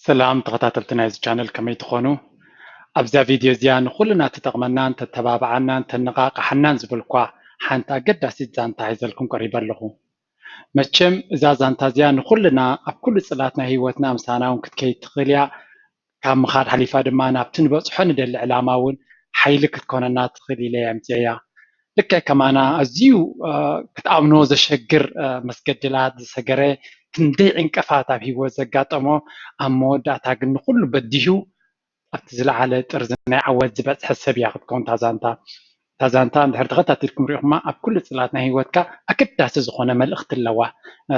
ሰላም ተኸታተልቲ ናይዚ ቻነል፣ ከመይ ትኾኑ? ኣብዛ ቪድዮ እዚኣ ንኹልና ትጠቕመናን ተተባብዓናን ተነቓቕሓናን ዝበልኳ ሓንቲ ኣገዳሲት ዛንታ ሒዘልኩም ቀሪበ ኣለኹ። መቸም እዛ ዛንታ እዚኣ ንኹልና ኣብ ኩሉ ጽላት ናይ ህይወትና ምሳና እውን ክትከይድ ትኽእል እያ። ካብ ምኻድ ሓሊፋ ድማ ናብቲ ንበጽሖ ንደሊ ዕላማ እውን ሓይሊ ክትኮነና ትኽእል ኢለ እየ ኣምፅኤያ። ልክዕ ከማና ኣዝዩ ክትኣምኖ ዘሸግር መስገድላት ዝሰገረ ክንደይ ዕንቅፋት ኣብ ህይወት ዘጋጠሞ፣ ኣብ መወዳእታ ግን ንኹሉ በዲሁ ኣብቲ ዝለዓለ ጥርዚ ናይ ዓወት ዝበፅሐ ሰብ እያ ክትከውን እታ ዛንታ። እታ ዛንታ እንድሕር ተኸታቲልኩም ሪኢኹማ ኣብ ኩሉ ፅላት ናይ ህይወትካ ኣገዳሲ ዝኾነ መልእኽቲ ኣለዋ።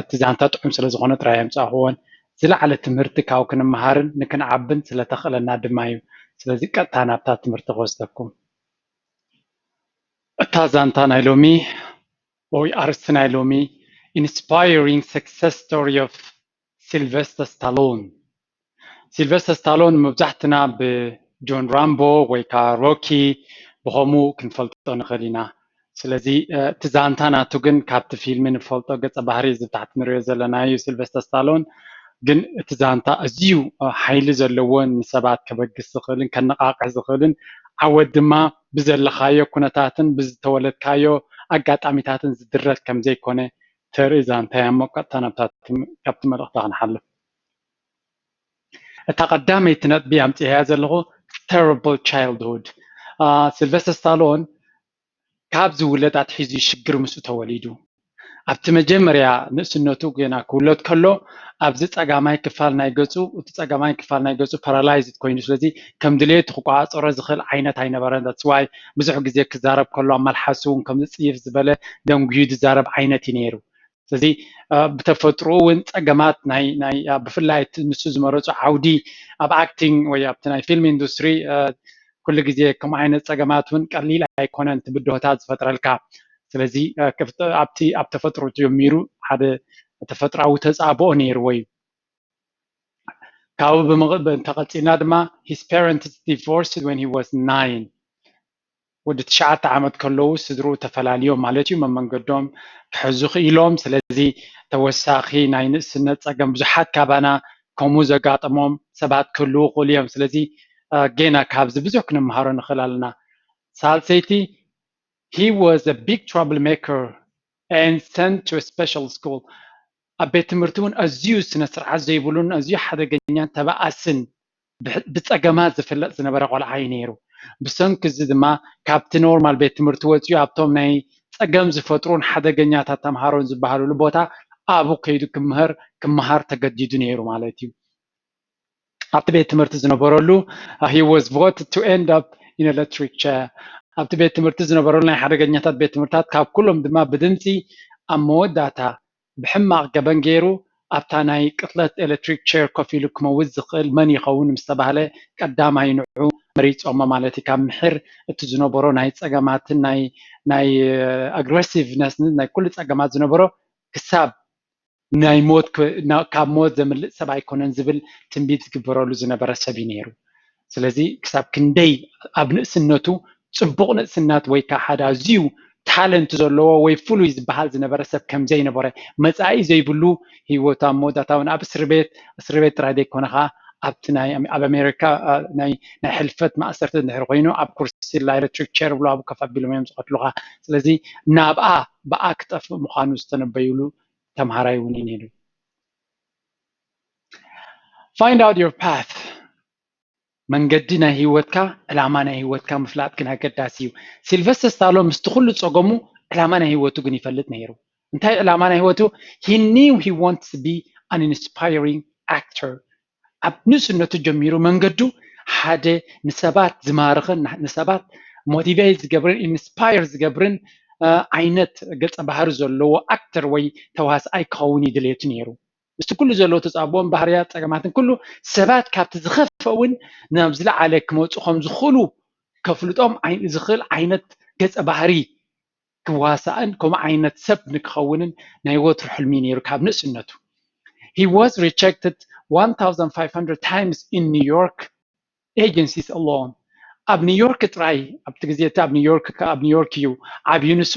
እቲ ዛንታ ጥዑም ስለ ዝኾነ ጥራይ ኣምፃእኽዎን ዝለዓለ ትምህርቲ ካብኡ ክንመሃርን ንክንዓብን ስለተኽእለና ድማ እዩ። ስለዚ ቀጥታ ናብታ ትምህርቲ ክወስደኩም። እታ ዛንታ ናይ ሎሚ ወይ ኣርእስቲ ናይ ሎሚ Inspiring Success Story of Sylvester Stallone። ሲልቨስተር ስታሎን መብዛሕትና ብጆን ራምቦ ወይ ከዓ ሮኪ ብኸምኡ ክንፈልጦ ንኽእል ኢና። ስለዚ እቲ ዛንታ ናቱ ግን ካብቲ ፊልሚ ንፈልጦ ገፀ ባህሪ እዚ ብታሕቲ ንሪኦ ዘለና እዩ። ሲልቨስተር ስታሎን ግን እቲ ዛንታ ኣዝዩ ሓይሊ ዘለዎን ንሰባት ከበግስ ዝኽእልን ከነቓቕሕ ዝኽእልን ዓወት ድማ ብዘለኻዮ ኩነታትን ብዝተወለድካዮ ኣጋጣሚታትን ዝድረት ከም ዘይኮነ ተርኢ ዛንታ እያ። እሞ ቀጥታ ናብታ ካብቲ መልእኽታ ክንሓልፍ። እታ ቀዳመይቲ ነጥቢ ኣምፅኤያ ዘለኹ terrible childhood። ሲልቨስተር ስታሎን ካብ ዝውለድ ኣትሒዙ ሽግር ምስኡ ተወሊዱ። ኣብቲ መጀመርያ ንእስነቱ ገና ክውለድ ከሎ ኣብዚ ፀጋማይ ክፋል ናይ ገፁ እቲ ፀጋማይ ክፋል ናይ ገፁ ፓራላይዝድ ኮይኑ፣ ስለዚ ከም ድሌቱ ክቆፃፀሮ ዝኽእል ዓይነት ኣይነበረን። That's why ብዙሕ ግዜ ክዛረብ ከሎ ኣብ መልሓሱ እውን ከም ዝፅይፍ ዝበለ ደንጉዩ ዝዛረብ ዓይነት እዩ ነይሩ። ስለዚ ብተፈጥሮ እውን ፀገማት ናይ ናይ ብፍላይ ንሱ ዝመረፁ ዓውዲ ኣብ ኣክቲንግ ወይ ኣብቲ ናይ ፊልም ኢንዱስትሪ ኩሉ ግዜ ከምኡ ዓይነት ፀገማት እውን ቀሊል ኣይኮነን፣ እቲ ብድሆታት ዝፈጥረልካ። ስለዚ ኣብቲ ኣብ ተፈጥሮ ጀሚሩ ሓደ ተፈጥራዊ ተፃብኦ ነይርዎ እዩ። ካብኡ እንተቐፂልና ድማ his parents divorced when he was nine። ወዲ ትሽዓተ ዓመት ከለዉ ስድርኡ ተፈላልዮም ማለት እዩ። መመንገዶም ክሕዙ ክኢሎም። ስለዚ ተወሳኺ ናይ ንእስነት ፀገም ብዙሓት ካባና ከምኡ ዘጋጠሞም ሰባት ክህልዉ ክእሉ እዮም። ስለዚ ጌና ካብዚ ብዙሕ ክንመሃሮ ንኽእል ኣለና። ሳልሰይቲ he was a big troublemaker and sent to a special school። ኣብ ቤት ትምህርቲ እውን ኣዝዩ ስነ ስርዓት ዘይብሉን ኣዝዩ ሓደገኛን ተባኣስን ብፀገማት ዝፍለጥ ዝነበረ ቆልዓ እዩ ነይሩ። ብሰንኪ እዚ ድማ ካብቲ ኖርማል ቤት ትምህርቲ ወፂኡ ኣብቶም ናይ ፀገም ዝፈጥሩን ሓደገኛታት ተምሃሮን ዝበሃሉሉ ቦታ ኣብኡ ከይዱ ክምህር ክመሃር ተገዲዱ ነይሩ ማለት እዩ። ኣብቲ ቤት ትምህርቲ ዝነበረሉ he was voted to end up in electric chair። ኣብቲ ቤት ትምህርቲ ዝነበረሉ ናይ ሓደገኛታት ቤት ትምህርታት ካብ ኩሎም ድማ ብድምፂ ኣብ መወዳእታ ብሕማቕ ገበን ገይሩ ኣብታ ናይ ቅትለት ኤሌክትሪክ ቸር ኮፍ ኢሉ ክመውት ዝኽእል መን ይኸውን ምስ ተባህለ ቀዳማይ ንዑ መሪፆሞ ማለት እዩ። ካብ ምሕር እቲ ዝነበሮ ናይ ፀገማትን ናይ ናይ ኣግሬሲቭነስን ናይ ኩሉ ፀገማት ዝነበሮ ክሳብ ናይ ሞት ካብ ሞት ዘምልጥ ሰብ ኣይኮነን ዝብል ትንቢት ዝግበረሉ ዝነበረ ሰብ እዩ ነይሩ። ስለዚ ክሳብ ክንደይ ኣብ ንእስነቱ ፅቡቕ ንእስነት ወይ ከዓ ሓደ ኣዝዩ ታለንት ዘለዎ ወይ ፍሉይ ዝበሃል ዝነበረ ሰብ ከም ዘይነበረ፣ መፃኢ ዘይብሉ ህይወቱ ኣብ መወዳእታ እውን ኣብ እስሪ ቤት እስሪ ቤት ጥራይ ዘይኮነ ከዓ ኣብቲ ናይ ኣብ ኣሜሪካ ናይ ናይ ሕልፈት ማእሰርቲ እንድሕር ኮይኑ ኣብ ኩርሲላ ኤሌክትሪክ ቸር ብሎ ኣብ ኮፍ ኣቢሎም እዮም ዝቐትሉኻ። ስለዚ ናብኣ ብኣ ክጠፍእ ምዃኑ ዝተነበዩሉ ተምሃራይ እውን እዩ ነይሩ። Find out your path። መንገዲ ናይ ህይወትካ ዕላማ ናይ ህይወትካ ምፍላጥ ግን ኣገዳሲ እዩ። ሲልቨስተር ስታሎን ምስቲ ኩሉ ፀገሙ ዕላማ ናይ ህይወቱ ግን ይፈልጥ ነይሩ። እንታይ ዕላማ ናይ ህይወቱ? He knew he wants to be an inspiring actor። ኣብ ንእስነቱ ጀሚሩ መንገዱ ሓደ ንሰባት ዝማርኽን ንሰባት ሞቲቬት ዝገብርን ኢንስፓየር ዝገብርን ዓይነት ገፀ ባህሪ ዘለዎ ኣክተር ወይ ተዋስኣይ ክኸውን እዩ ድሌቱ ነይሩ። ምስቲ ኩሉ ዘለዎ ተፃብኦን ባህርያት ፀገማትን ኩሉ ሰባት ካብቲ ዝኸፍአ እውን ናብ ዝለዓለ ክመፁ ከም ዝኽእሉ ከፍልጦም ዝኽእል ዓይነት ገፀ ባህሪ ክዋሳእን ከምኡ ዓይነት ሰብ ንክኸውንን ናይ ወትሩ ሕልሚ ነይሩ ካብ ንእስነቱ። He was rejected one thousand five hundred times in New York agencies alone። ኣብ ኒውዮርክ ጥራይ ኣብቲ ግዜ እቲ ኣብ ኒውዮርክ ኣብ ኒውዮርክ እዩ ዓብዩ ንሱ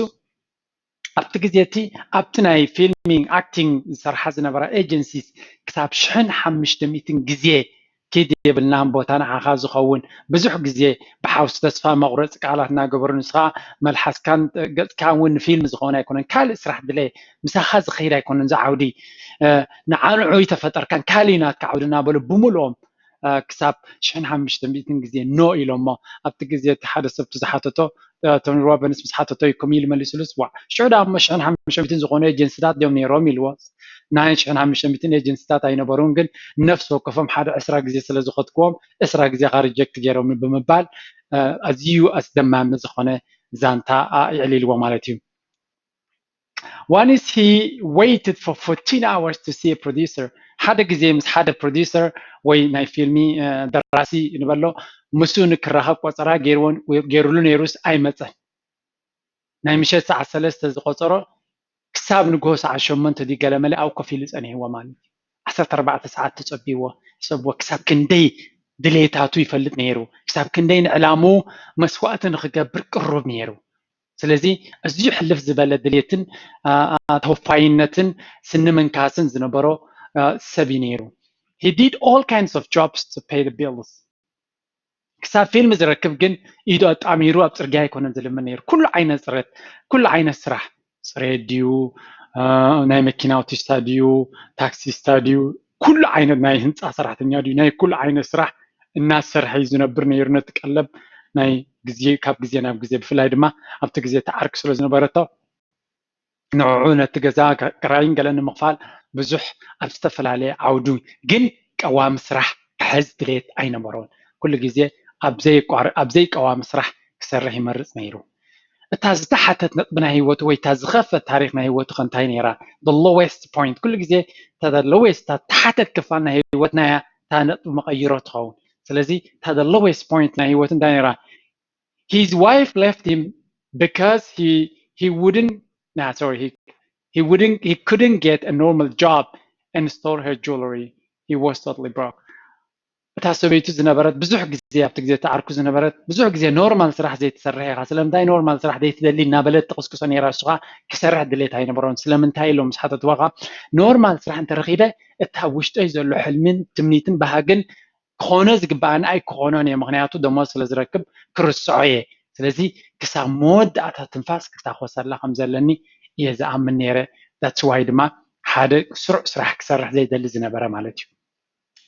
ኣብቲ ግዜ እቲ ኣብቲ ናይ ፊልሚንግ ኣክቲንግ ዝሰርሓ ዝነበራ ኤጀንሲስ ክሳብ ሽሕን ሓሙሽተ ሚእትን ግዜ ኪድ የብልናን ቦታ ንዓኻ ዝኸውን። ብዙሕ ግዜ ብሓውሲ ተስፋ መቑረፂ ቃላት እናገበሩ ንስኻ መልሓስካን ገፅካን እውን ንፊልም ዝኸውን ኣይኮነን። ካልእ ስራሕ ድለ ምሳኻ ዝኸይድ ኣይኮነን። እዚ ዓውዲ ንዓንዑ ይተፈጠርካን ካልእ ናትካ ዓውዲ እናበሉ ብምልኦም ክሳብ ሽሕን ሓሙሽተ ሚእትን ግዜ ኖ ኢሎሞ። ኣብቲ ግዜ እቲ ሓደ ሰብ ዝሓተቶ ቶኒ ሮቢንስ ምስ ሓተቶ እዩ ከምኡ ኢሉ መሊስሉስ። ዋ ሽዑ ደኣ እሞ ሽሕን ሓሙሽተ ሚእትን ዝኾኑ ኤጀንስታት ድዮም ነይሮም ኢልዎ። ናይ ሽሕን ሓሙሽተ ሚእትን ኤጀንስታት ኣይነበሩን፣ ግን ነፍሲ ወከፎም ሓደ ዕስራ ግዜ ስለ ዝኸትክዎም ዕስራ ግዜኻ ሪጀክት ገይሮም ብምባል ኣዝዩ ኣስደማሚ ዝኾነ ዛንታ የዕሊልዎ ማለት እዩ። Once he waited for fourteen hours to see a producer. ሓደ ግዜ ምስ ሓደ ፕሮዲሰር ወይ ናይ ፊልሚ ደራሲ ንበሎ ምስኡ ንክራኸብ ቆፀራ ገይርሉ ነይሩስ ኣይመፀን። ናይ ምሸት ሰዓት ሰለስተ ዝቆፀሮ ክሳብ ንግሆ ሰዓት ሸሞንተ ድዩ ገለመለ ኣብኡ ኮፍ ኢሉ ፀኒሕዎ ማለት እዩ። ዓሰርተ ኣርባዕተ ሰዓት ተፀቢዎ። ሕሰብዎ ክሳብ ክንደይ ድሌታቱ ይፈልጥ ነይሩ፣ ክሳብ ክንደይ ንዕላምኡ መስዋእቲ ንክገብር ቅሩብ ነይሩ። ስለዚ ኣዝዩ ሕልፍ ዝበለ ድሌትን ተወፋይነትን ስኒ ምንካስን ዝነበሮ ሰብ እዩ ነይሩ። He did all kinds of jobs to pay the bills. ክሳብ ፊልም ዝረክብ ግን ኢዱ ኣጣሚሩ ኣብ ፅርግያ ኣይኮነን ዝልምን ነይሩ። ኩሉ ዓይነት ፅሬት፣ ኩሉ ዓይነት ስራሕ፣ ፅሬት ድዩ፣ ናይ መኪና ኣውቲስታ ድዩ፣ ታክሲስታ ድዩ፣ ኩሉ ዓይነት ናይ ህንፃ ሰራሕተኛ ድዩ፣ ናይ ኩሉ ዓይነት ስራሕ እናሰርሐ እዩ ዝነብር ነይሩ። ነቲ ቀለብ ናይ ግዜ ካብ ግዜ ናብ ግዜ ብፍላይ ድማ ኣብቲ ግዜ እቲ ዓርኪ ስለ ዝነበረቶ ንዕዑ ነቲ ገዛ ክራይን ገለን ንምኽፋል ብዙሕ ኣብ ዝተፈላለየ ዓውዱ ግን ቀዋሚ ስራሕ ክሕዝ ድሌት ኣይነበሮን። ኩሉ ግዜ ኣብ ዘይቀዋሚ ስራሕ ክሰርሕ ይመርፅ ነይሩ። እታ ዝተሓተት ነጥቢ ናይ ህይወቱ ወይ እታ ዝኸፈት ታሪክ ናይ ህይወቱ ከ እንታይ ነይራ? The lowest point። ኩሉ ግዜ እታ lowest፣ እታ ተሓተት ክፋል ናይ ህይወትና እያ እታ ነጥቢ መቐይሮ ትኸውን። ስለዚ እታ the lowest point ናይ ህይወቱ እንታይ ነይራ? His wife left him because he he wouldn't nah, sorry he he wouldn't he couldn't get a normal job and stole her jewelry. He was totally broke. እታ ሰበይቱ ዝነበረት ብዙሕ ግዜ ኣብቲ ግዜ ተዓርኩ ዝነበረት ብዙሕ ግዜ ኖርማል ስራሕ ዘይትሰርሕ ኢኻ፣ ስለምንታይ ኖርማል ስራሕ ዘይትደሊ እናበለት ትቕስቅሶ ነይራ። እሱኻ ክሰርሕ ድሌት ኣይነበሮን። ስለምንታይ ኢሎም ምስ ሓተትዋኻ ኖርማል ስራሕ እንተረኺበ እታ ውሽጠይ ዘሎ ሕልምን ትምኒትን ባህግን ክኾኖ ዝግባኣኒ ኣይክኾኖን እየ፣ ምክንያቱ ደሞዝ ስለ ዝረክብ ክርስዖ እየ። ስለዚ ክሳብ መወዳእታ ትንፋስ ክታኾሰላ ከም ዘለኒ እየ ዝኣምን ነይረ። That's why ድማ ሓደ ስሩዕ ስራሕ ክሰርሕ ዘይደሊ ዝነበረ ማለት እዩ።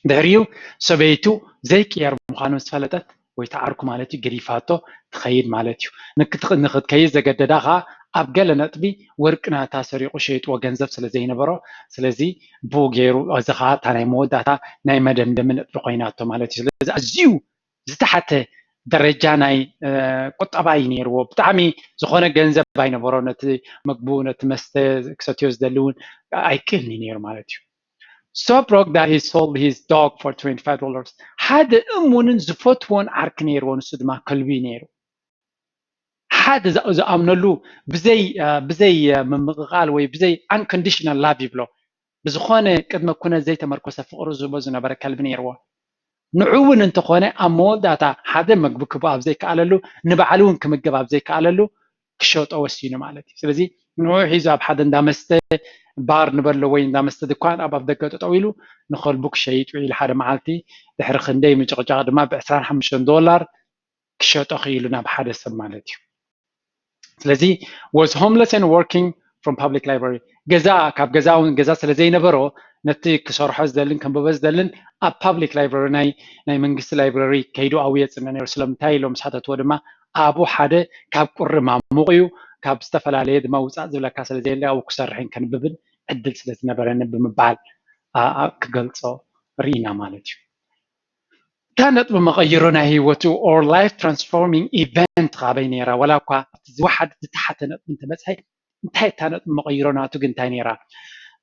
ድሕሪኡ ሰበይቱ ዘይቅየር ምዃኑ ምስ ፈለጠት ወይ ተዓርኩ ማለት እዩ፣ ገዲፋቶ ትኸይድ ማለት እዩ። ንክትኸይድ ዘገደዳ ከዓ ኣብ ገለ ነጥቢ ወርቂ ናታ ሰሪቑ ሸይጥዎ ገንዘብ ስለ ዘይነበሮ፣ ስለዚ ብኡ ገይሩ እዚ ከዓ እታ ናይ መወዳእታ ናይ መደምደሚ ነጥቢ ኮይናቶ ማለት እዩ። ስለዚ ኣዝዩ ዝተሓተ ደረጃ ናይ ቁጠባ እዩ ነይርዎ። ብጣዕሚ ዝኾነ ገንዘብ ኣይነበሮ፣ ነቲ ምግቡ ነቲ መስተ ክሰትዮ ዝደሊ እውን ኣይክእልን እዩ ነይሩ ማለት እዩ። So broke that he sold his dog for twenty-five dollars. ሓደ እሙንን ዝፈትዎን ዓርኪ ነይርዎ፣ ንሱ ድማ ከልቢ እዩ ነይሩ። ሓደ ዝኣምነሉ ብዘይ ብዘይ ምምቕቓል ወይ ብዘይ unconditional love ይብሎ፣ ብዝኾነ ቅድመ ኩነት ዘይተመርኮሰ ፍቕሪ ዝህቦ ዝነበረ ከልቢ ነይርዎ። ንዑ እውን እንተኾነ ኣብ መወዳእታ ሓደ መግቢ ክህቦ ኣብ ዘይከኣለሉ፣ ንባዕሉ እውን ክምገብ ኣብ ዘይከኣለሉ ክሸጦ ወሲኑ ማለት እዩ። ስለዚ ንዑ ሒዙ ኣብ ሓደ እንዳመስተ ባር ንበሎ ወይ እንዳመስተ ድኳን ኣብ ኣፍ ደገ ጠጠው ኢሉ ንኸልቡ ክሸይጥ ውዒሉ ሓደ መዓልቲ ድሕሪ ክንደይ ምጭቕጫቕ ድማ ብ ዕስራን ሓሙሽተን ዶላር ክሸጦ ክኢሉ ናብ ሓደ ሰብ ማለት እዩ። ስለዚ was homeless and working from public library። ገዛ ካብ ገዛ እውን ገዛ ስለ ዘይነበሮ ነቲ ክሰርሖ ዝደልን ከንብቦ ዝደልን ኣብ ፓብሊክ ላይብረሪ ናይ ናይ መንግስቲ ላይብረሪ ከይዱ ኣብኡ የፅንዕ ነይሩ። ስለምንታይ ኢሎም ምስ ሓተትዎ ድማ ኣብኡ ሓደ ካብ ቁሪ ማሙቕ እዩ፣ ካብ ዝተፈላለየ ድማ ውፃእ ዝብለካ ስለ ዘየለ ኣብኡ ክሰርሕን ከንብብን ዕድል ስለ ዝነበረኒ ብምባል ክገልፆ ርኢና ማለት እዩ። እታ ነጥቢ መቐይሮ ናይ ህይወቱ or life transforming event ካበይ ነይራ? ዋላ እኳ ዝወሓደ ዝተሓተ ነጥቢ እንተበፅሐ እንታይ እታ ነጥቢ መቐይሮ ናቱ ግን እንታይ ነይራ?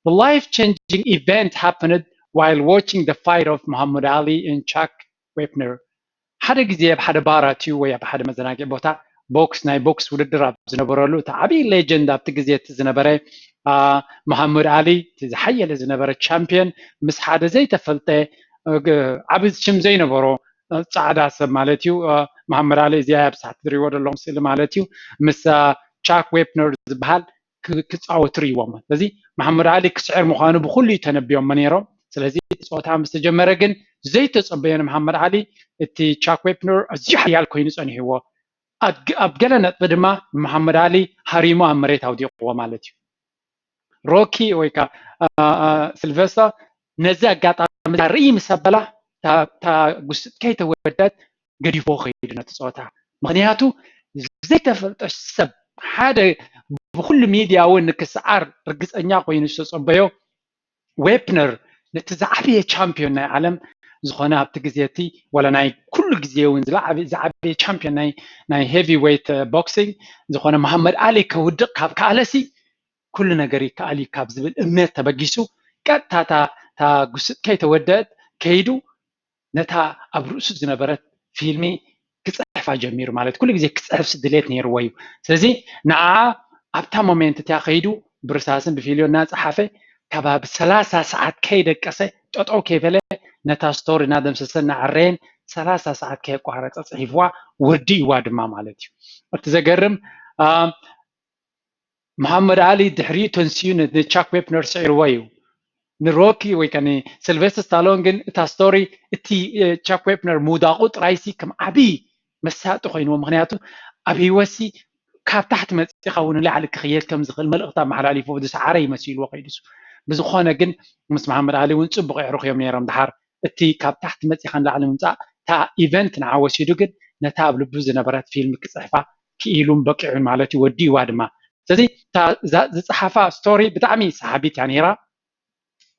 The life changing event happened while watching the fight of Muhammad Ali and Chuck Wepner። ሓደ ግዜ ኣብ ሓደ ባር ኣትዩ ወይ ኣብ ሓደ መዘናግዒ ቦታ ቦክስ ናይ ቦክስ ውድድር ኣብ ዝነበረሉ እቲ ዓብዪ ሌጀንድ ኣብቲ ግዜ እቲ ዝነበረ መሓመድ ኣሊ እቲ ዝሓየለ ዝነበረ ቻምፒየን ምስ ሓደ ዘይተፈልጠ ዓብዪ ሽም ዘይነበሮ ፃዕዳ ሰብ ማለት እዩ። መሓመድ ኣሊ እዚኣ ኣብ ሳሕቲ ትሪእዎ ዘለኹም ስእሊ ማለት እዩ። ምስ ቻክ ዌፕነር ዝበሃል ክፃወቱ ርእይዎም። ስለዚ መሓመድ ኣሊ ክስዕር ምዃኑ ብኩሉ እዩ ተነቢዮሞ ነይሮም። ስለዚ ጸወታ ምስ ተጀመረ ግን ዘይተጸበዮ ንመሓመድ ዓሊ እቲ ቻክ ዌፕነር ኣዝዩ ሓያል ኮይኑ ጸኒሕዎ። ኣብ ገ- ኣብ ገለ ነጥቢ ድማ ንመሓመድ ዓሊ ሃሪሙ ኣብ መሬት ኣውዲቕዎ ማለት እዩ። ሮኪ ወይ ከዓ አ- አ- ሲልቨስተር ነዚ ኣጋጣሚ ርኢ ምስ ኣበላ እታ እታ ጉስጥ ከይተወደት ገዲፎ ከይዱ ነቲ ፀወታ። ምክንያቱ ዘይተፈልጠ ሰብ ሓደ ብኩሉ ሚድያ እውን ንክስዓር ርግፀኛ ኮይኑ ዝተፀበዮ ዌፕነር ነቲ ዝዓበየ ቻምፒዮን ናይ ዓለም ዝኾነ ኣብቲ ግዜ እቲ ዋላ ናይ ኩሉ ግዜ እውን ዝዓበየ ቻምፒዮን ናይ ናይ ሄቪ ዌይት ቦክሲንግ ዝኾነ መሃመድ ኣሊ ከውድቕ ካብ ከኣለሲ ኩሉ ነገር ይከኣል እዩ ካብ ዝብል እምነት ተበጊሱ ቀጥታ እታ ጉስጥ ከይተወደአት ከይዱ ነታ ኣብ ርእሱ ዝነበረት ፊልሚ ክፅሕፋ ጀሚሩ ማለት ኩሉ ግዜ ክፅሕፍ ድሌት ነይርዎ እዩ። ስለዚ ንዓ ኣብታ ሞሜንት እቲያ ከይዱ ብርሳስን ብፊልዮ እናፀሓፈ ከባቢ ሰላሳ ሰዓት ከይደቀሰ ጠጠው ከይበለ ነታ ስቶሪ እናደምሰሰ እናዕረየን ሰላሳ ሰዓት ከየቋረፀ ፅሒፍዋ ወዲእዋ ድማ ማለት እዩ። እቲ ዘገርም መሓመድ ዓሊ ድሕሪኡ ተንስዩ ንቻክ ዌፕነር ስዒርዎ እዩ። ንሮኪ ወይ ከ ንሲልቨስተር ስታሎን ግን እታ ስቶሪ እቲ ቻክ ዌፕነር ምውዳቑ ጥራይሲ ከም ዓብዪ መሳጢ ኮይንዎ። ምክንያቱ ኣብ ህይወትሲ ካብ ታሕቲ መፂኻ እውን ንላዕሊ ክኽየድ ከም ዝኽእል መልእኽቲ ኣመሓላሊፉ ዝሰዓረ ይመሲልዎ ከይዱሱ። ብዝኾነ ግን ምስ መሓመድ ዓሊ እውን ፅቡቕ የዕሩኽ እዮም ነይሮም። ድሓር እቲ ካብ ታሕቲ መፂኻ ንላዕሊ ምምፃእ እታ ኢቨንት ንዓ ወሲዱ ግን ነታ ኣብ ልቡ ዝነበረት ፊልም ክፅሕፋ ክኢሉን በቂዑን ማለት እዩ። ወዲእዋ ድማ። ስለዚ እታ ዝፀሓፋ ስቶሪ ብጣዕሚ ሰሓቢት እያ ነይራ።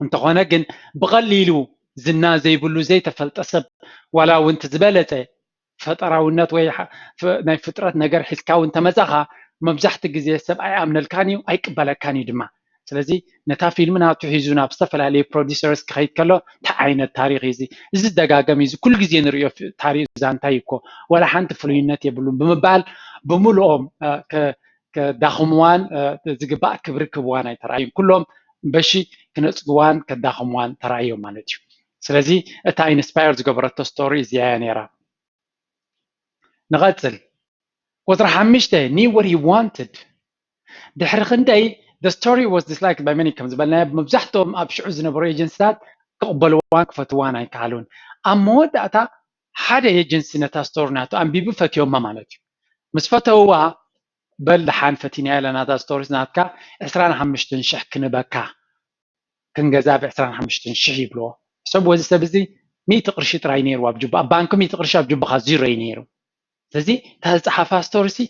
እንተኾነ ግን ብቐሊሉ ዝና ዘይብሉ ዘይተፈልጠ ሰብ ዋላ እውን እቲ ዝበለፀ ፈጠራውነት ወይ ናይ ፍጥረት ነገር ሒዝካ እውን ተመፃኻ መብዛሕቲ ግዜ ሰብ ኣይኣምነልካን እዩ ኣይቅበለካን እዩ ድማ። ስለዚ ነታ ፊልም ናቱ ሒዙ ናብ ዝተፈላለዩ ፕሮዲሰርስ ክኸይድ ከሎ እንታይ ዓይነት ታሪኽ እዩ እዚ? እዚ ዝደጋገም እዩ፣ እዚ ኩሉ ግዜ ንሪኦ ታሪኽ ዛንታ እዩ እኮ፣ ዋላ ሓንቲ ፍሉይነት የብሉን ብምባል ብምልኦም ከዳኽምዋን ዝግባእ ክብሪ ክህብዋን ኣይተራእዩን። ኩሎም በሺ ክነፅግዋን ከዳኽምዋን ተራእዮም ማለት እዩ። ስለዚ እታ ኢንስፓየር ዝገበረቶ ስቶሪ እዚኣ እያ ነይራ። ንቐፅል። ቁፅሪ ሓሙሽተ knew what he wanted። ድሕሪ ክንደይ the story was disliked by many ከም ዝበልናዮ መብዛሕትኦም ኣብ ሽዑ ዝነበሩ ኤጀንሲታት ክቕበልዋን ክፈትዋን ኣይከኣሉን። ኣብ መወዳእታ ሓደ ኤጀንሲ ነታ ስቶሪ ናቱ ኣንቢቡ ፈትዮማ ማለት እዩ። ምስ ፈተውዋ በል ደሓን ፈቲናያ ኣለና እታ ስቶሪስ ናትካ ዕስራን ሓሙሽተን ሽሕ ክንበካ ክንገዛ ብ ዕስራን ሓሙሽተን ሽሕ ይብልዎ። ሕሰብዎ እዚ ሰብ እዚ ሚእቲ ቅርሺ ጥራይ ነይሩ ኣብ ጁባ ኣብ ባንክ ሚእቲ ቅርሺ ኣብ ጁባኻ ዚሮ እዩ ነይሩ። ስለዚ እታ ዝፀሓፋ ስቶሪ ሲ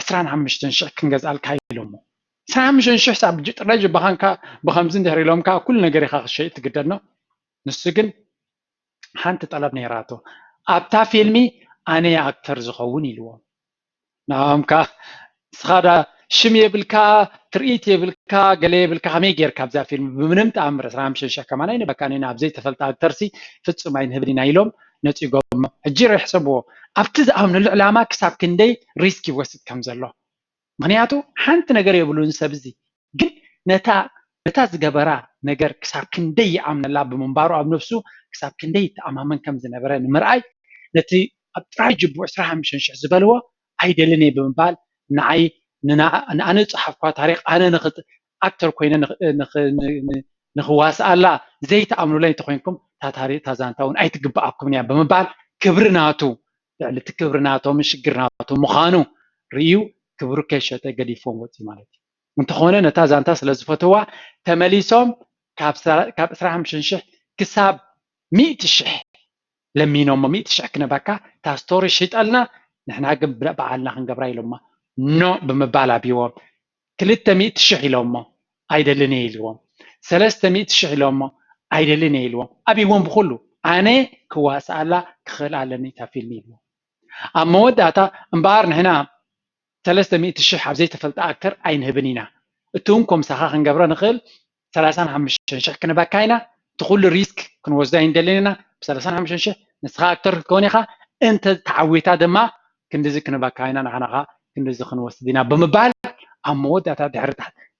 ዕስራን ሓሙሽተን ሽሕ ክንገዝኣልካ ኢሎሞ። ዕስራን ሓሙሽተን ሽሕ ኣብ ጥራይ ጅባኻንካ ብከምዚ እንድሕር ኢሎምካ ኩሉ ነገር ኢኻ ክሸይጥ ትግደድ ነው። ንሱ ግን ሓንቲ ጠለብ ነይራቶ ኣብታ ፊልሚ ኣነ ኣክተር ዝኸውን ኢልዎም። ንዕኦም ከዓ ንስኻ ዳ ሽም የብልካ ትርኢት የብልካ ገለ የብልካ ከመይ ጌርካ ኣብዛ ፊልም ብምንም ተኣምር ዕስራን ሓሙሽተን ሽሕ ከማን ኣይንበካን ኢና ኣብ ዘይተፈልጠ ኣክተርሲ ፍጹም ኣይንህብን ኢና ኢሎም ነፂጎሞ። ሕጂ ርሕሰብዎ ኣብቲ ዝኣምንሉ ዕላማ ክሳብ ክንደይ ሪስክ ይወስድ ከም ዘሎ ምክንያቱ ሓንቲ ነገር የብሉን ሰብ እዚ ግን ነታ ነታ ዝገበራ ነገር ክሳብ ክንደይ ይኣምነላ ብምንባሩ ኣብ ነብሱ ክሳብ ክንደይ ይተኣማመን ከም ዝነበረ ንምርኣይ ነቲ ኣብ ጥራይ ጅቡ ዕስራ ሓሙሽተ ሽሕ ዝበልዎ ኣይደልን እየ ብምባል ንዓይ ንኣነ ዝፀሓፍኳ ታሪክ ኣነ ኣክተር ኮይነ ንክዋስኣላ ዘይተኣምኑለይ እንተኮይንኩም እታ ዛንታ እውን ኣይትግበኣኩም እያ ብምባል ክብሪ ናቱ ልዕሊ እቲ ክብሪ ናቶም ሽግር ናቱ ምዃኑ ርእዩ ክብሩ ከይሸጠ ገዲፎም ወፅዩ ማለት እዩ። እንተኾነ ነታ ዛንታ ስለ ዝፈትዋ ተመሊሶም ካብ ዕስራ ሓሙሽተ ሽሕ ክሳብ ሚእቲ ሽሕ ለሚኖሞ ሚእቲ ሽሕ ክነባካ እታ ስቶሪ ሽጠልና ንሕና ግን በዓልና ክንገብራ ኢሎማ ኖ ብምባል ኣብዎም ክልተ ሚእቲ ሽሕ ኢሎሞ ኣይደልን እየ ኢልዎም ሰለስተ ሚእቲ ሽሕ ኢሎሞ ኣይደልን እየ ኢልዎም ኣብዎም ብኩሉ ኣነ ክዋስኣላ ክኽእል ኣለኒ እታ ፊልም ኢልዎም ኣብ መወዳእታ እምበኣር ንሕና ሰለስተ ሚእቲ ሽሕ ኣብ ዘይተፈልጠ ኣክተር ኣይንህብን ኢና እቲ እውን ኮምሳኻ ክንገብሮ ንኽእል ሰላሳን ሓሙሽተን ሽሕ ክንበካ ኢና እቲ ኩሉ ሪስክ ክንወስዶ ኣይንደልን ኢና ብሰላሳን ሓሙሽተን ሽሕ ንስኻ ኣክተር ክትከውን ኢኻ እንተ ተዓዊታ ድማ ክንድዚ ክንበካ ኢና ንዓና ከዓ ክንድዚ ክንወስድ ኢና ብምባል ኣብ መወዳእታ ድሕሪ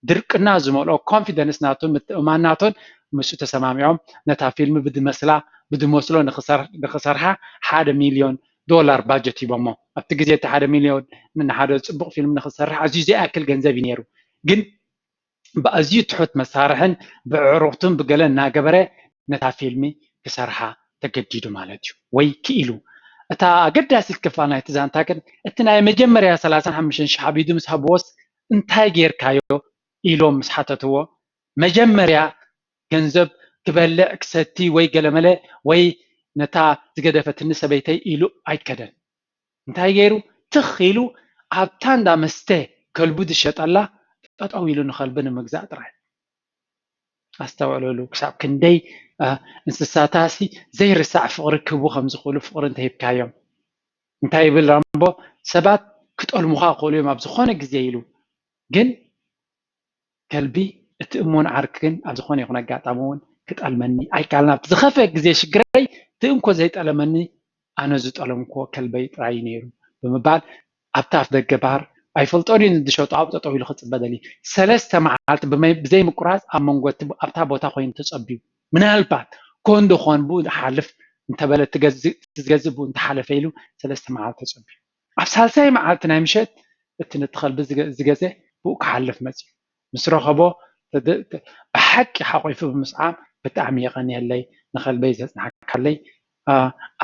ድርቅና ዝመልኦ ኮንፊደንስ ናቱን ምትእማን ናቱን ምስኡ ተሰማሚዖም ነታ ፊልም ብድመስላ ብድመስሎ ንክሰርሓ ሓደ ሚልዮን ዶላር ባጀት ሂቦሞ ኣብቲ ግዜ እቲ ሓደ ሚልዮን ንሓደ ፅቡቅ ፊልም ንክሰርሕ ኣዝዩ ዘይኣክል ገንዘብ እዩ ነይሩ ግን ብኣዝዩ ትሑት መሳርሕን ብዕሩክቱን ብገለ እናገበረ ነታ ፊልሚ ክሰርሓ ተገዲዱ ማለት እዩ፣ ወይ ክኢሉ። እታ ኣገዳሲት ክፋል ናይቲ ዛንታ ግን፣ እቲ ናይ መጀመርያ ሰላሳን ሓሙሽተን ሺሕ ኣብ ኢዱ ምስ ሃብዎስ እንታይ ጌርካዮ ኢሎም ምስ ሓተትዎ፣ መጀመርያ ገንዘብ ክበልዕ ክሰቲ ወይ ገለመለ ወይ ነታ ዝገደፈትኒ ሰበይተይ ኢሉ ኣይከደን። እንታይ ገይሩ? ትኽ ኢሉ ኣብታ እንዳ መስተ ከልቡ ዝሸጠላ ጠጠው ኢሉ ንኸልቢ ንምግዛእ ጥራይ። ኣስተውዕልሉ፣ ክሳብ ክንደይ እንስሳታሲ ዘይርሳዕ ፍቕሪ ክህቡ ከም ዝኽእሉ ፍቕሪ እንተሂብካዮም። እንታይ ይብል ራምቦ? ሰባት ክጠልሙኻ ክኽእሉ እዮም ኣብ ዝኾነ ግዜ ኢሉ፣ ግን ከልቢ እቲ እሙን ዓርኪ ግን ኣብ ዝኾነ ይኹን ኣጋጣሚ እውን ክጠልመኒ ኣይከኣልን። ኣብቲ ዝኸፍአ ግዜ ሽግረይ እቲ እንኮ ዘይጠለመኒ ኣነ ዝጠለምክዎ ከልበይ ጥራይ እዩ ነይሩ ብምባል ኣብቲ ኣፍ ደገ ባር ኣይፈልጦን እዩ ዝሸጦ ኣብኡ ጠጠው ኢሉ ክፅበ ደልዩ። ሰለስተ መዓልቲ ብዘይምቁራፅ ኣብ መንጎ ኣብታ ቦታ ኮይኑ ተፀብዩ። ምናልባት ኮን ዶ ኮን ብኡ ዝሓልፍ እንተበለ ዝገዝእ ብኡ እንተሓለፈ ኢሉ ሰለስተ መዓልቲ ተፀብዩ። ኣብ ሳልሳይ መዓልቲ ናይ ምሸት እቲ ነቲ ከልቢ ዝገዘ ብኡ ክሓልፍ መፅዩ። ምስ ረኸቦ ብሓቂ ሓቂፉ ብምስዓም ብጣዕሚ የቐንየለይ፣ ንኸልበይ ዘፅናሕካለይ።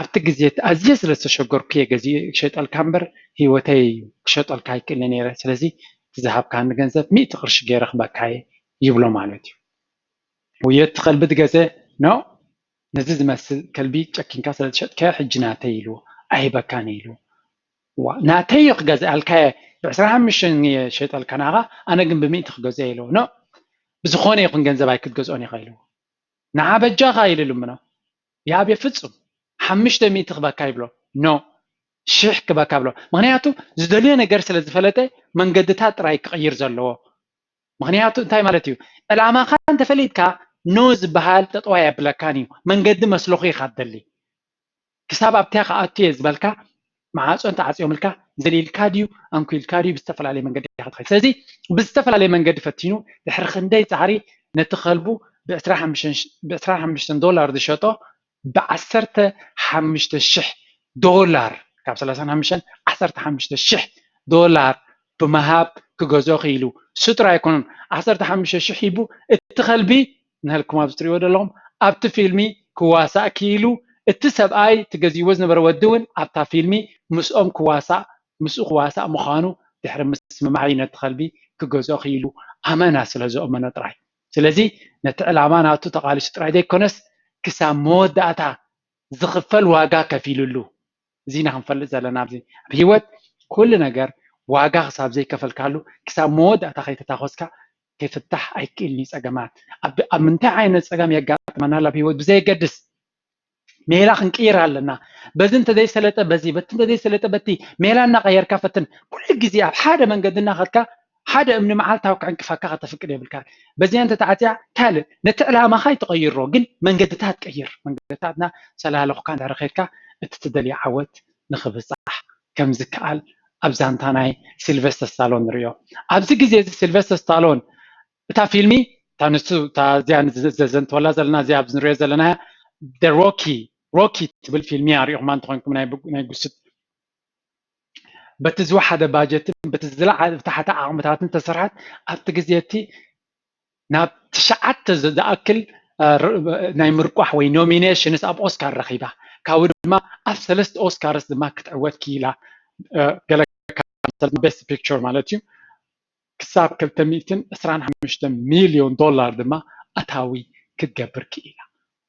ኣብቲ ግዜ እቲ ኣዝየ ስለ ዝተሸገርኩ እየ ገዚኡ ክሸጠልካ እምበር ህይወተይ ክሸጠልካ ኣይክእልን ነይረ። ስለዚ እቲ ዝሃብካኒ ገንዘብ ሚእቲ ቅርሺ ገይረ ክበካ እየ ይብሎ ማለት እዩ። ውየት ከልቢ ትገዘ ኖ ነዚ ዝመስል ከልቢ ጨኪንካ ስለ ዝሸጥካዮ ሕጂ ናተይ ኢልዎ ኣይበካን ኢልዎ። ዋ ናተይ እዩ ክገዝኣልካ እየ ብዕስራ ሓሙሽተ እየ ሸጠልካ ናኻ ኣነ ግን ብሚእቲ ክገዝኦ ኢልዎ ኖ ብዝኾነ ይኹን ገንዘብ ኣይክትገዝኦን ኢኻ ኢልዎ። ንዓ በጃኻ ኢሉ ልምኖ። ያብ የፍጹም ሓሙሽተ ሚእቲ ክበካ ይብሎ ኖ ሽሕ ክበካ ብሎ። ምክንያቱ ዝደልዮ ነገር ስለ ዝፈለጠ መንገድታት ጥራይ ክቕይር ዘለዎ። ምክንያቱ እንታይ ማለት እዩ? ዕላማኻ እንተፈሊጥካ ኖ ዝበሃል ጠጠዋይ ኣብለካን እዩ። መንገዲ መስለኹ ኢኻ ትደሊ። ክሳብ ኣብቲያ ክኣቱ እየ ዝበልካ መዓፆ እንተዓፅዮምልካ ዘሊልካ ድዩ ኣንኩልካ ድዩ ብዝተፈላለየ መንገዲ ኢኻ ትኸይድ። ስለዚ ብዝተፈላለየ መንገዲ ፈቲኑ ድሕሪ ክንደይ ፃዕሪ ነቲ ከልቡ ብዕስራ ሓሙሽተ ዶላር ዝሸጦ ብዓሰርተ ሓሙሽተ ሽሕ ዶላር ካብ ሰላሳን ሓሙሽተን ዓሰርተ ሓሙሽተ ሽሕ ዶላር ብምሃብ ክገዝኦ ክኢሉ። እሱ ጥራይ ኣይኮነን ዓሰርተ ሓሙሽተ ሽሕ ሂቡ እቲ ከልቢ ንህልኩም ኣብዚ ትሪእዎ ዘለኹም ኣብቲ ፊልሚ ክዋሳእ ክኢሉ። እቲ ሰብኣይ እቲ ገዚእዎ ዝነበረ ወዲ እውን ኣብታ ፊልሚ ምስኦም ክዋሳእ ምስኡ ክዋሳእ ምዃኑ ድሕሪ ምስምማዕ እዩ ነቲ ከልቢ ክገዝኦ ክኢሉ ኣመና ስለ ዝእመኖ ጥራይ። ስለዚ ነቲ ዕላማ ናቱ ተቓሊሱ ጥራይ ዘይኮነስ ክሳብ መወዳእታ ዝኽፈል ዋጋ ከፊሉሉ። እዚ ኢና ክንፈልጥ ዘለና ኣብዚ ኣብ ህይወት ኩሉ ነገር ዋጋ ክሳብ ዘይከፈልካሉ ክሳብ መወዳእታ ከይተታኾስካ ክፍታሕ ኣይክእልን እዩ ፀገማት። ኣብ ምንታይ ዓይነት ፀገም የጋጥመናል ኣብ ህይወት ብዘየገድስ ሜላ ክንቅይር ኣለና። በዚ እንተዘይሰለጠ በዚ በቲ እንተዘይሰለጠ በቲ ሜላ እናቀየርካ ፈትን። ኩሉ ግዜ ኣብ ሓደ መንገዲ እናኸድካ ሓደ እምኒ መዓልታዊ ክዕንቅፈካ ከተፍቅድ የብልካ። በዚኣ እንተተዓፅያ ካልእ ነቲ ዕላማኻ ይትቐይሮ ግን መንገድታት ቀይር። መንገድታትና ሰላለኹካ እንድሕር ኸድካ እቲ ትደልዮ ዓወት ንኽብፃሕ ከም ዝከኣል ኣብ ዛንታ ናይ ሲልቨስተር ስታሎን ንሪኦ። ኣብዚ ግዜ እዚ ሲልቨስተር ስታሎን እታ ፊልሚ እታ ንሱ እታ እዚኣ ዘዘንተወላ ዘለና እዚኣ ኣብዚ ንሪኦ ዘለና ሮኪ ሮኪ ትብል ፊልሚ ኣሪኦኹማ እንተኾንኩም ናይ ጉስት በቲ ዝወሓደ ባጀትን በቲ ዝለዓለ ዝተሓተ ዓቕምታትን ተሰርሐት ኣብቲ ግዜ እቲ ናብ ትሽዓተ ዝኣክል ናይ ምርቋሕ ወይ ኖሚኔሽንስ ኣብ ኦስካር ረኺባ ካብኡ ድማ ኣብ ሰለስተ ኦስካርስ ድማ ክትዕወት ክኢላ ገለ ቤስት ፒክቸር ማለት እዩ ክሳብ ክልተ ሚእትን ዕስራን ሓሙሽተ ሚልዮን ዶላር ድማ ኣታዊ ክትገብር ክኢላ።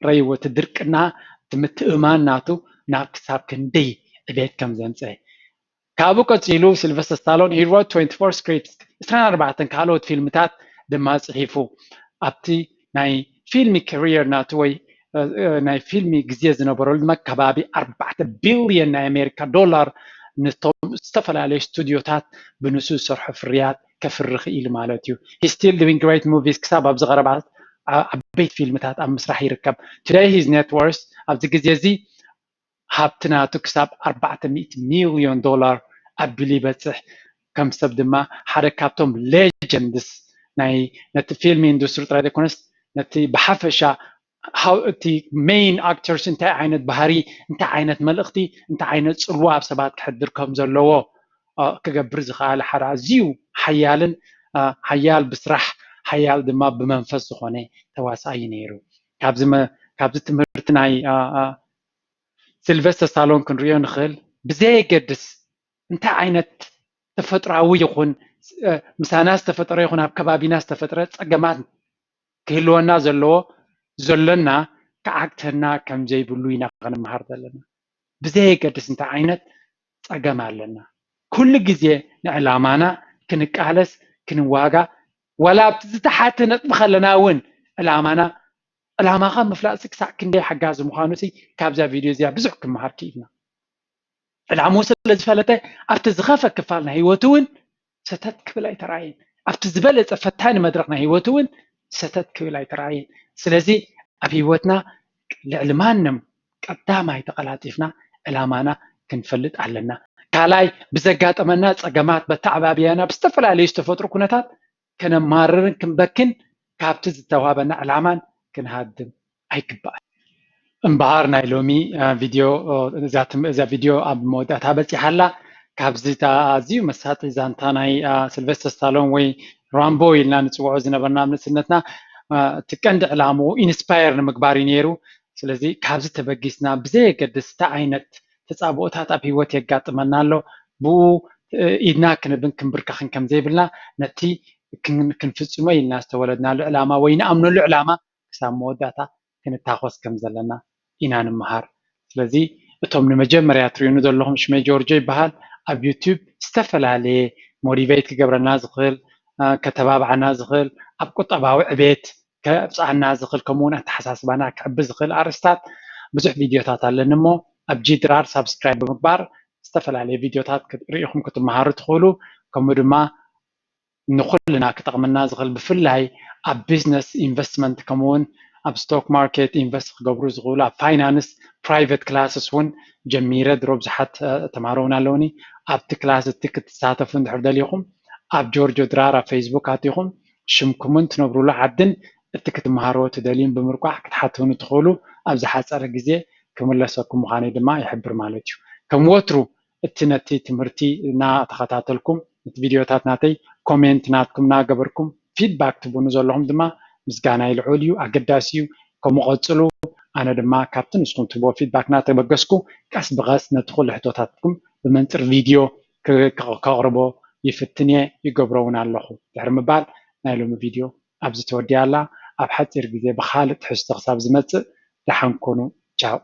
ረይዎ እቲ ድርቅና እቲ ምትእማን ናቱ ናብ ክሳብ ክንደይ ዕቤት ከም ዘምፀ። ካብኡ ቀፂሉ ሲልቨስተር ስታሎን he wrote twenty-four scripts ዕስራን ኣርባዕተን ካልኦት ፊልምታት ድማ ፅሒፉ ኣብቲ ናይ ፊልሚ ካሪየር ናቱ ወይ ናይ ፊልሚ ግዜ ዝነበረሉ ድማ ከባቢ ኣርባዕተ ቢልዮን ናይ ኣሜሪካ ዶላር ነቶም ዝተፈላለዩ ስቱድዮታት ብንሱ ዝሰርሖ ፍርያት ከፍሪ ክኢሉ ማለት እዩ። He's still doing great movies ክሳብ ኣብዚ ቀረባ ዓበይቲ ፊልምታት ኣብ ምስራሕ ይርከብ። Today his net worth ኣብዚ ግዜ እዚ ሃብቲ ናቱ ክሳብ ኣርባዕተ ሚእቲ ሚልዮን ዶላር ኣቢሉ ይበፅሕ። ከም ሰብ ድማ ሓደ ካብቶም ሌጀንድስ ናይ ነቲ ፊልም ኢንዱስትሪ ጥራይ ዘይኮነስ ነቲ ብሓፈሻ እቲ ሜይን ኣክተርስ እንታይ ዓይነት ባህሪ እንታይ ዓይነት መልእኽቲ እንታይ ዓይነት ፅልዋ ኣብ ሰባት ክሕድር ከም ዘለዎ ክገብር ዝኸኣለ ሓደ ኣዝዩ ሓያልን ሓያል ብስራሕ ሓያል ድማ ብመንፈስ ዝኾነ ተዋሳኣይ ነይሩ። ካብዚ ካብዚ ትምህርቲ ናይ ሲልቨስተር ስታሎን ክንሪኦ ንኽእል። ብዘየገድስ እንታይ ዓይነት ተፈጥሮኣዊ ይኹን ምሳና ዝተፈጠረ ይኹን ኣብ ከባቢና ዝተፈጥረ ፀገማት ክህልወና ዘለዎ ዘሎና ክዓግተና ከም ዘይብሉ ኢና ክንመሃር ዘለና። ብዘየገድስ እንታይ ዓይነት ፀገም ኣለና፣ ኩሉ ግዜ ንዕላማና ክንቃለስ ክንዋጋ፣ ዋላ ኣብቲ ዝተሓተ ነጥቢ ከለና እውን ዕላማና ዕላማኻ ምፍላጥሲ ክሳዕ ክንደይ ሓጋዚ ምዃኑሲ ካብዛ ቪድዮ እዚኣ ብዙሕ ክመሃር ክኢልና። ዕላምኡ ስለ ዝፈለጠ ኣብቲ ዝኸፈ ክፋል ናይ ህይወቱ እውን ሰተት ክብል ኣይተራእየን። ኣብቲ ዝበለፀ ፈታኒ መድረኽ ናይ ህይወቱ እውን ሰተት ክብል ኣይተራእየን። ስለዚ ኣብ ህይወትና ልዕሊ ማንም ቀዳማይ ተቐላጢፍና ዕላማና ክንፈልጥ ኣለና። ካልኣይ ብዘጋጠመና ፀገማት በተዓባብያና ብዝተፈላለዩ ዝተፈጥሩ ኩነታት ከነማርርን ክንበክን ካብቲ ዝተዋህበና ዕላማን ክንሃድም ኣይግባእን። እምበኣር ናይ ሎሚ ቪድዮ እዛ ቪድዮ ኣብ መወዳእታ በፂሓ ኣላ። ካብዚ ኣዝዩ መሳጢ ዛንታ ናይ ስልቨስተር ስታሎን ወይ ራምቦ ኢልና ንፅውዖ ዝነበርና ኣብ ንእስነትና እቲ ቀንዲ ዕላምኡ ኢንስፓየር ንምግባር እዩ ነይሩ። ስለዚ ካብዚ ተበጊስና ብዘየገድስ እንታይ ዓይነት ተፃብኦታት ኣብ ህይወት የጋጥመና ኣሎ ብኡ ኢድና ክንብን ክንብርከኽን ከም ዘይብልና ነቲ ክንፍፅሞ ኢልና ዝተወለድናሉ ዕላማ ወይ ንኣምነሉ ዕላማ ክሳብ መወዳእታ ክንታኾስ ከም ዘለና ኢና ንምሃር። ስለዚ እቶም ንመጀመርያ ትሪኡኒ ዘለኹም ሽመይ ጆርጆ ይበሃል። ኣብ ዩቱብ ዝተፈላለየ ሞቲቬት ክገብረና ዝኽእል ከተባብዓና ዝኽእል ኣብ ቁጠባዊ ዕቤት ከብፅዓና ዝኽእል ከምኡ እውን ኣተሓሳስባና ክዕቢ ዝኽእል ኣርእስታት ብዙሕ ቪድዮታት ኣለኒ እሞ ኣብ ጂ ድራር ሳብስክራይብ ብምግባር ዝተፈላለየ ቪድዮታት ሪኢኹም ክትመሃሩ ትኽእሉ። ከምኡ ድማ ንኩልና ክጠቕመና ዝኽእል ብፍላይ ኣብ ቢዝነስ ኢንቨስትመንት ከምኡውን ኣብ ስቶክ ማርኬት ኢንቨስት ክገብሩ ዝኽእሉ ኣብ ፋይናንስ ፕራይቨት ክላስስ እውን ጀሚረ ድሮ ብዙሓት ተምሃሮ እውን ኣለውኒ። ኣብቲ ክላስ እቲ ክትሳተፉ እንድሕር ደሊኹም ኣብ ጆርጆ ድራር ኣብ ፌስቡክ ኣቲኹም ሽምኩምን ትነብሩሉ ዓድን እቲ ክትመሃርዎ ትደልዩን ብምርቋሕ ክትሓትውኒ ትኽእሉ። ኣብ ዝሓፀረ ግዜ ክምለሰኩም ምዃነይ ድማ ይሕብር ማለት እዩ። ከም ወትሩ እቲ ነቲ ትምህርቲ እናተኸታተልኩም እቲ ቪድዮታት ናተይ ኮሜንት ናትኩም እናገበርኩም ፊድባክ ትቡኑ ዘለኹም ድማ ምስጋናይ ልዑል እዩ፣ ኣገዳሲ እዩ። ከምኡ ቀፅሉ። ኣነ ድማ ካብቲ ንስኹም ትህብዎ ፊድባክ እናተበገስኩ ቀስ ብቐስ ነቲ ኩሉ ሕቶታትኩም ብመንፅር ቪድዮ ከቕርቦ ይፍትን እየ፣ ይገብሮ እውን ኣለኹ ድሕሪ ምባል ናይ ሎሚ ቪድዮ ኣብዚ ተወዲኣ ኣላ። ኣብ ሓፂር ግዜ ብኻልእ ትሕዝቶ ክሳብ ዝመፅእ ደሓን ኩኑ። ቻው።